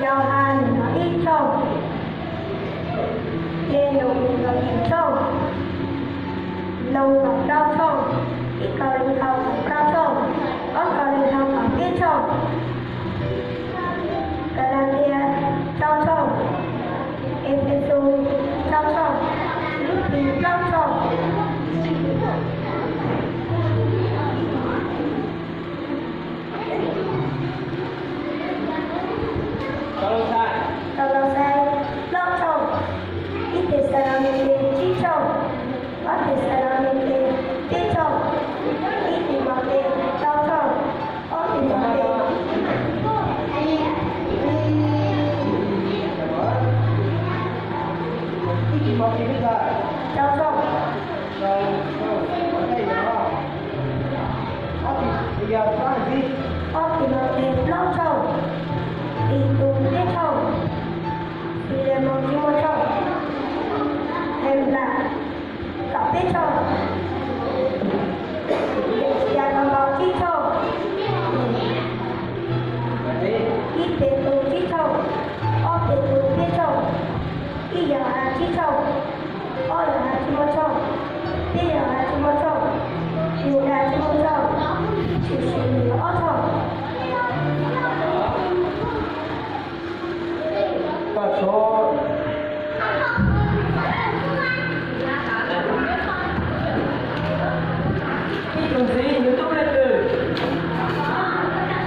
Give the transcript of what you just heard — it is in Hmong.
Yauhas nees nkaum ib tshooj, Titus nees nkaum yim tshooj, Loos kaum plaub tshooj, Ib Kauleethaus kaum plaub tshooj, Ob Kauleethaus kaum peb tshooj, Kalatias rau tshooj, Efexus rau tshooj, Filipis plaub tshooj, Kaulauxais plaub tshooj, Ib Texalaunikas tsib tshooj, Ob Texalaunikas peb tshooj, Ib Timautes rau tshooj, Ob Timautes rau tshooj, Ob Timautes plaub tshooj, Titus peb tshooj, Filemoos tsib muaj tshooj, Henplas kaum peb tshooj, Yakaunpaus tsib tshooj, Ib Petus tsib tshooj, Ob Petus peb tshooj, Ib Yauhas tsib tshooj, Ob Yauhas tsib muaj tshooj, Peb Yauhas tsib muaj tshooj, Yudas tsib muaj tshooj, Tshwm Sim ob tshooj. Koj tshuav